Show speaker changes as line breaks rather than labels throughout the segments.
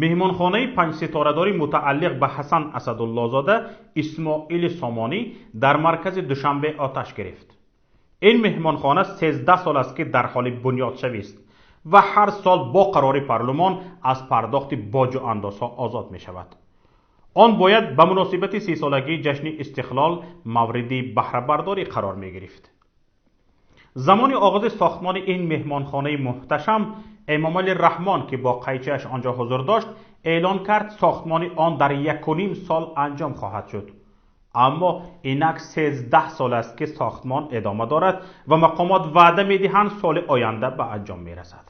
Меҳмонхонаи панҷситорадори мутааллиқ ба Ҳасан Асадуллозода Исмоили Сомонӣ дар маркази Душанбе оташ гирифт. Ин меҳмонхона 13 сол аст, ки дар ҳоли бунёдшавист ва ҳар сол бо қарори парлумон аз пардохти боҷу андозҳо озод мешавад. Он бояд ба муносибати 30-солагии ҷашни Истиқлол мавриди баҳрабардорӣ қарор мегирифт. Замони оғози сохтмони ин меҳмонхонаи муҳташам Эмомалӣ Раҳмон, ки бо қайчиаш онҷо ҳузур дошт, эълон кард сохтмони он дар 1,5 сол анҷом хоҳад шуд. Аммо инак 13 сол аст, ки сохтмон идома дорад ва мақомот ваъда медиҳанд соли оянда ба анҷом мерасад.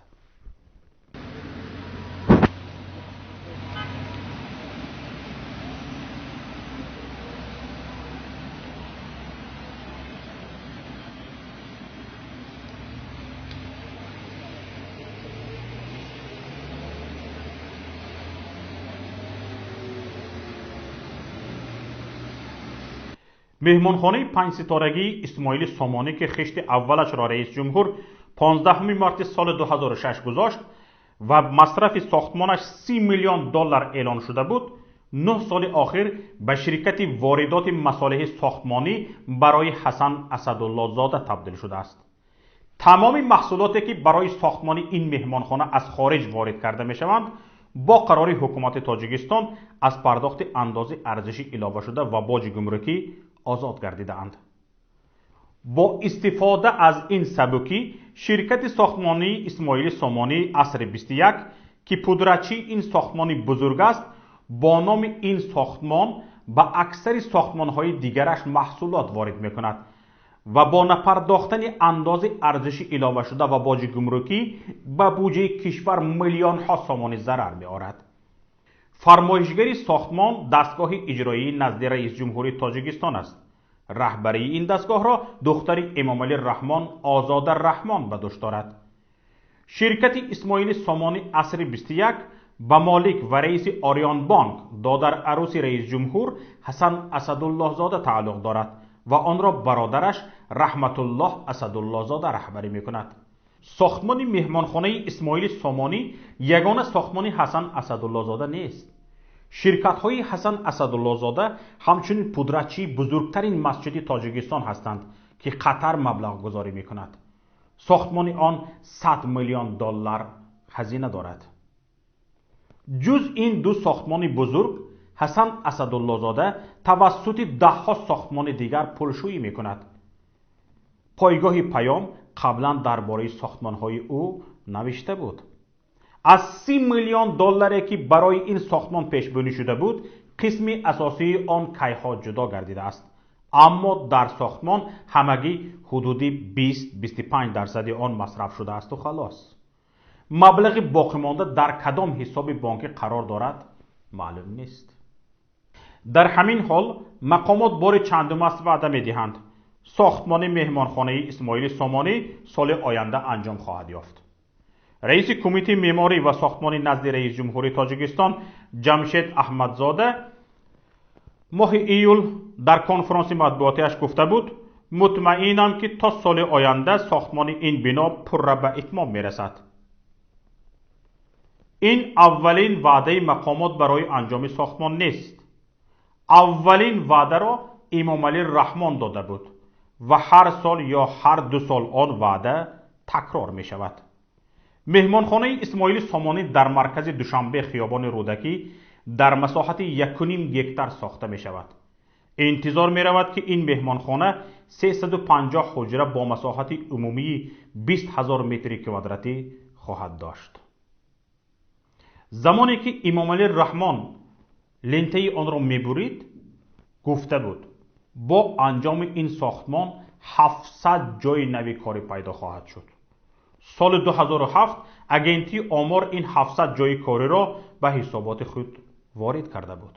Меҳмонхонаи панҷситорагии Исмоили Сомонӣ, ки хишти аввалашро раис ҷумҳур 15 марти соли 2006 гузошт ва масрафи сохтмонаш 30 миллион доллар эълон шуда буд, 9 соли охир ба ширкати воридоти масолеҳи сохтмонӣ барои Ҳасан Асадуллозода табдил шудааст. Тамоми маҳсулоте, ки барои сохтмони ин меҳмонхона аз хориҷ ворид карда мешаванд, бо қарори ҳукумати Тоҷикистон аз пардохти андози арзиши иловашуда ва боҷи гумрукӣ озод гардидаанд. Бо истифода аз ин сабукӣ ширкати сохтмонии Исмоили Сомонӣ асри 21, ки пудрачии ин сохтмони бузург аст, бо номи ин сохтмон ба аксари сохтмонҳои дигараш маҳсулот ворид мекунад ва бо напардохтани андози арзиши иловашуда ва боҷи гумрукӣ ба буҷаи кишвар миллионҳо сомонӣ зарар меорад. Фармоишгари сохтмон дастгоҳи иҷроии назди раис ҷумҳури Тоҷикистон аст. Раҳбарии ин дастгоҳро духтари Эмомалӣ Раҳмон Озода Раҳмон ба дӯш дорад. Ширкати Исмоили Сомонӣ асри 21 ба молик ва раиси Ориёнбонк, додар аруси раис ҷумҳур Ҳасан Асадуллоҳзода тааллуқ дорад ва онро бародараш Раҳматуллоҳ Асадуллоҳзода раҳбарӣ мекунад. Сохтмони меҳмонхонаи Исмоили Сомонӣ ягона сохтмони Ҳасан Асадуллозода нест. Ширкатҳои Ҳасан Асадуллозода ҳамчунин пудрачии бузургтарин масҷиди Тоҷикистон ҳастанд, ки Қатар маблағгузорӣ мекунад. Сохтмони он 100 миллион доллар ҳазина дорад. Ҷуз ин ду сохтмони бузург, Ҳасан Асадуллозода тавассути даҳҳо сохтмони дигар пулшӯӣ мекунад. Пойгоҳи Паём қаблан дар бораи сохтмонҳои ӯ навишта буд. Аз 30 миллион долларе, ки барои ин сохтмон пешбинӣ шуда буд, қисми асосии он кайҳо ҷудо гардидааст. Аммо дар сохтмон ҳамагӣ ҳудуди 20-25 дарсади он масраф шудаасту халос. Маблағи боқимонда дар кадом ҳисоби бонкӣ қарор дорад, маълум нест. Дар ҳамин ҳол мақомот бори чандум аст ваъда медиҳанд. Сохтмони меҳмонхонаи Исмоили Сомонӣ соли оянда анҷом хоҳад ёфт. Раиси кумитаи меъморӣ ва сохтмони назди раис ҷумҳури Тоҷикистон Ҷамшед Аҳмадзода моҳи июл дар конфронси матбуотиаш гуфта буд: мутмаинам, ки то соли оянда сохтмони ин бино пурра ба итмом мерасад. Ин аввалин ваъдаи мақомот барои анҷоми сохтмон нест. Аввалин ваъдаро Эмомалӣ Раҳмон дода буд ва ҳар сол ё ҳар 2 сол он ваъда такрор мешавад. Меҳмонхонаи Исмоили Сомонӣ дар маркази Душанбе, хиёбони Рӯдакӣ, дар масоҳати 1,5 гектар сохта мешавад. Интизор меравад, ки ин меҳмонхона 350 ҳуҷра бо масоҳати умумии 20 000 метри квадратӣ хоҳад дошт. Замоне ки Эмомалӣ Раҳмон лентаи онро мебурид, гуфта буд бо анҷоми ин сохтмон 700 ҷойи нави корӣ пайдо хоҳад шуд. Соли 2007 агентии омор ин 700 ҷойи кориро ба ҳисоботи худ ворид карда буд.